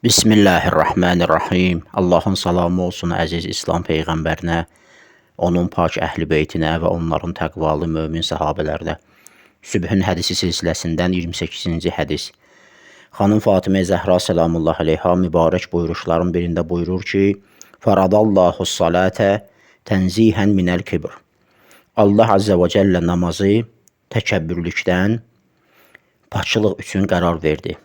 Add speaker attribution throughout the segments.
Speaker 1: Bismillahirrahmanirrahim. Allahın salamı olsun əziz İslam peyğəmbərinə, onun pak əhl-i beytinə və onların təqvalı mömin səhabələrinə. Sübhün hədisi silsiləsindən 28-ci hədis. Xanım Fatimə Zəhra səlamullah əleyha mübarək buyuruşların birində buyurur ki: "Faradallahu salate tənzihən minəl kibr." Allah azze və cəllə namazı təkəbbürlükdən paçılıq üçün qərar verdi.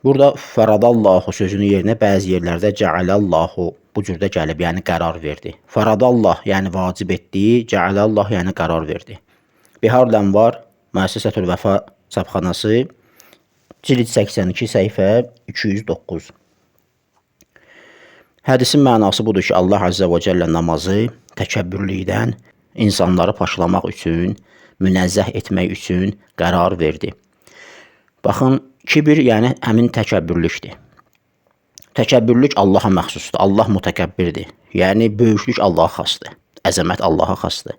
Speaker 1: Burada faradallahu sözünün yerinə bəzi yerlərdə cəalallahu bu cürdə gəlib, yəni qərar verdi. Faradallah yəni vacib etdi, cəalallah yəni qərar verdi. Biharül Ənvar Müəssisətül Vəfa çapxanası cild 82 səhifə 209. Hədisin mənası budur ki, Allah azze və cəllə namazı təkəbbürlükdən insanları paşlamaq üçün, münəzzəh etmək üçün qərar verdi. Baxın, kibir yəni həmin təkəbbürlükdür. Təkəbbürlük Allaha məxsusdur. Allah mütəkəbbirdir. Yəni böyüklük Allaha xasdır. Əzəmət Allaha xasdır.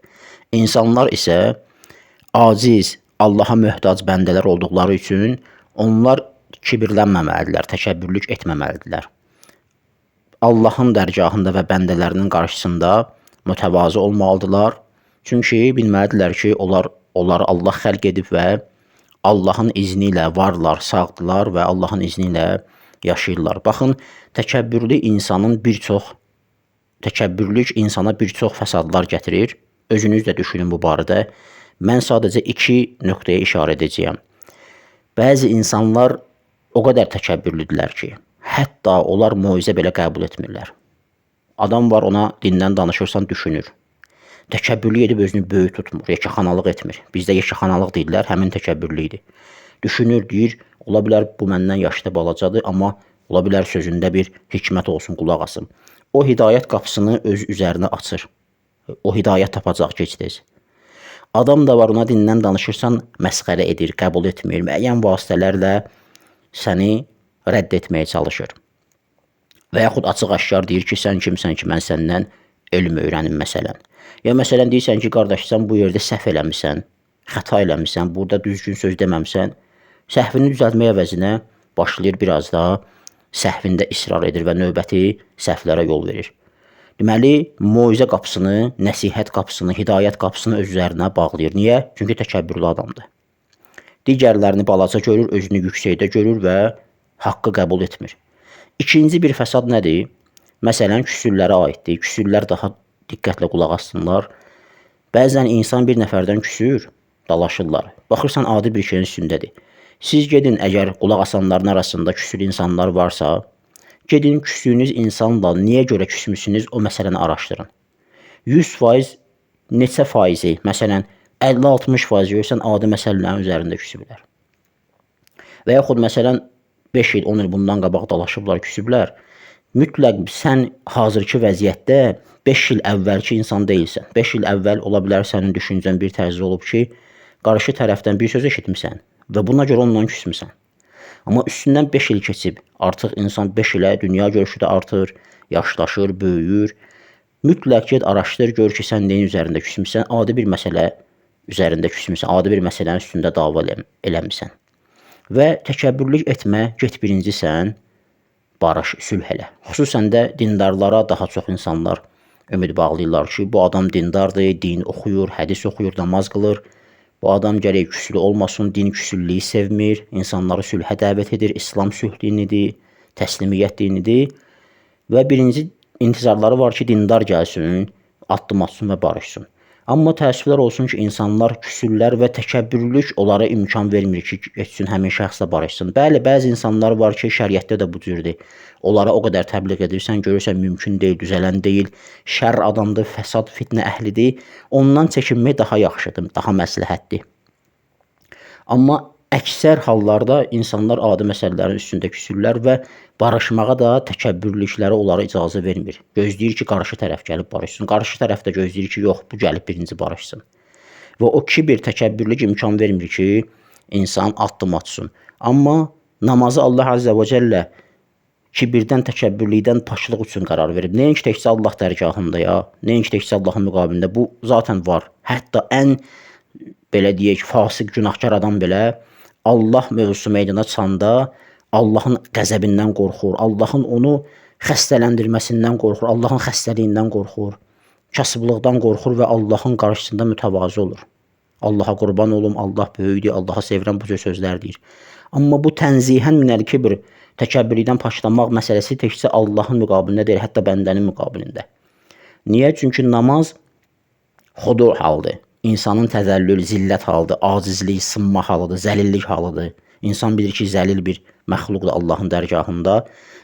Speaker 1: İnsanlar isə aciz, Allaha möhtac bəndələr olduqları üçün onlar kibirlənməməlidirlər, təkəbbürlük etməməlidirlər. Allahın dərgahında və bəndələrinin qarşısında mütəvazi olmalıdırlar. Çünki bilməlidirlər ki, onları Allah xəlq edib və Allahın izni ilə varlar, sağdırlar və Allahın izni ilə yaşayırlar. Baxın, təkəbbürlü insanın bir çox təkəbbürlük insana bir çox fəsadlar gətirir. Özünüz də düşünün bu barədə. Mən sadəcə iki nöqtəyə işarə edəcəyəm. Bəzi insanlar o qədər təkəbbürlüdürlər ki, hətta onlar moizə belə qəbul etmirlər. Adam var, ona dindən danışırsan, düşünür. Təkəbbürlük edib özünü böyük tutmur, yekəxanalıq etmir. Bizdə yekəxanalıq deyirlər, həmin təkəbbürlükdür. Düşünür, deyir, ola bilər bu məndən yaşda balacadır, amma ola bilər sözündə bir hikmət olsun, qulaq asım. O hidayət qapısını öz üzərinə açır. O hidayət tapacaq gec-tez. Adam da var, ona dindən danışırsan, məsxərə edir, qəbul etmir, müəyyən vasitələrlə səni rədd etməyə çalışır. Və yaxud açıq-aşkar deyir ki, sən kimsən ki, mən səndən elm öyrənim məsələn. Ya məsələn deyirsən ki, qardaş, sən bu yerdə səhv eləmisən, xəta eləmisən, burada düzgün söz deməmisən. Səhvini düzəltmək əvəzinə başlayır biraz da səhvində israr edir və növbəti səhvlərə yol verir. Deməli, moizə qapısını, nəsihət qapısını, hidayət qapısını öz üzərinə bağlayır. Niyə? Çünki təkəbbürlü adamdır. Digərlərini balaca görür, özünü yüksəkdə görür və haqqı qəbul etmir. İkinci bir fəsad nədir? Məsələn, küsürlərə aiddir. Küsürlər daha diqqətlə qulaq assınlar. Bəzən insan bir nəfərdən küsür, dalaşırlar. Baxırsan, adi bir şeyin üstündədir. Siz gedin, əgər qulaq asanların arasında küsür insanlar varsa, gedin küsdüyünüz insanla niyə görə küsmüsünüz, o məsələni araşdırın. 100% neçə faizi, məsələn, 50-60% görürsən, adi məsələlərin üzərində küsüblər. Və yaxud, məsələn, 5 il, 10 il bundan qabaq dalaşıblar, küsüblər. Mütləq sən hazırki vəziyyətdə 5 il əvvəlki insan deyilsən. 5 il əvvəl ola bilər sənin düşüncən bir tərzi olub ki, qarşı tərəfdən bir söz eşitmisən və buna görə ondan küsmüsən. Amma üstündən 5 il keçib, artıq insan 5 ilə dünya görüşü də artır, yaşlaşır, böyüyür. Mütləq get araşdır, gör ki, sən neyin üzərində küsmüsən, adi bir məsələ üzərində küsmüsən, adi bir məsələnin üstündə dava eləmisən. Və təkəbbürlük etmə, get birinci sən barış, sülh elə. Xüsusən də dindarlara daha çox insanlar ümid bağlayırlar ki, bu adam dindardır, din oxuyur, hədis oxuyur, namaz qılır. Bu adam gərək küsülü olmasın, din küsüllüyü sevmir, insanları sülhə dəvət edir, İslam sülh dinidir, təslimiyyət dinidir. Və birinci intizarları var ki, dindar gəlsin, addım atsın və barışsın. Amma təəssüflər olsun ki, insanlar küsürlər və təkəbbürlük onlara imkan vermir ki, getsin həmin şəxslə barışsın. Bəli, bəzi insanlar var ki, şəriətdə də bu cürdür. Onlara o qədər təbliğ edirsən, görürsən mümkün deyil, düzələn deyil, şər adamdır, fəsad, fitnə əhlidir. Ondan çəkinmək daha yaxşıdır, daha məsləhətdir. Amma əksər hallarda insanlar adi məsələlərin üstündə küsürlər və barışmağa da təkəbbürlükləri onlara icazə vermir. Gözləyir ki, qarşı tərəf gəlib barışsın. Qarşı tərəf də gözləyir ki, yox, bu gəlib birinci barışsın. Və o kibir, təkəbbürlük imkan vermir ki, insan addım atsın. Amma namazı Allah azze və cəllə kibirdən, təkəbbürlükdən paşlıq üçün qərar verib. Nəinki təkcə Allah dərgahında ya, nəinki təkcə Allahın müqabilində. Bu zaten var. Hətta ən belə deyək, fasıq, günahkar adam belə Allah mövzusu meydana çıxanda Allahın qəzəbindən qorxur, Allahın onu xəstələndirməsindən qorxur, Allahın xəstəliyindən qorxur, kasıblıqdan qorxur və Allahın qarşısında mütəvazi olur. Allaha qurban olum, Allah böyükdür, Allaha sevirəm bu cür sözlər deyir. Amma bu tənzihən minəl kibr, təkəbbürdən paşlamaq məsələsi təkcə Allahın müqabilində deyil, hətta bəndənin müqabilində. Niyə? Çünki namaz xudu halıdır. İnsanın təzəllül, zillət halıdır, acizlik, sınma halıdır, zəlillik halıdır. İnsan bilir ki, zəlil bir məxluqdur Allahın dərgahında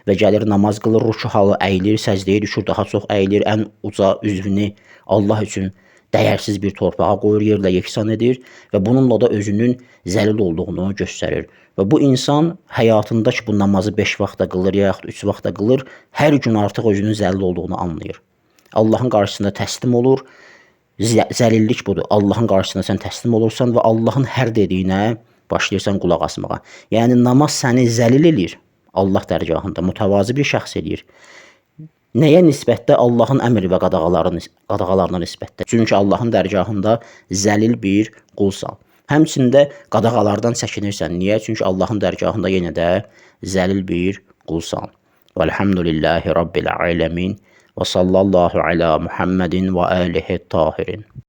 Speaker 1: və gəlir namaz qılır, ruku halı əyilir, səcdəyə düşür, daha çox əyilir, ən uca üzvünü Allah üçün dəyərsiz bir torpağa qoyur, yerlə yeksan edir və bununla da özünün zəlil olduğunu göstərir. Və bu insan həyatında ki, bu namazı 5 vaxtda qılır, ya yaxud 3 vaxtda qılır, hər gün artıq özünün zəlil olduğunu anlayır. Allahın qarşısında təslim olur. Zəlillik budur. Allahın qarşısında sən təslim olursan və Allahın hər dediyinə başlayırsan qulaq asmağa. Yəni namaz səni zəlil eləyir Allah dərgahında, mütəvazi bir şəxs eləyir. Nəyə nisbətdə? Allahın əmr və qadağalarına nisbətdə. Çünki Allahın dərgahında zəlil bir qulsan. Həmçində qadağalardan çəkinirsən. Niyə? Çünki Allahın dərgahında yenə də zəlil bir qulsan. Velhamdülillahi Rabbil aləmin və sallallahu alə Muhammedin və alihi tahirin.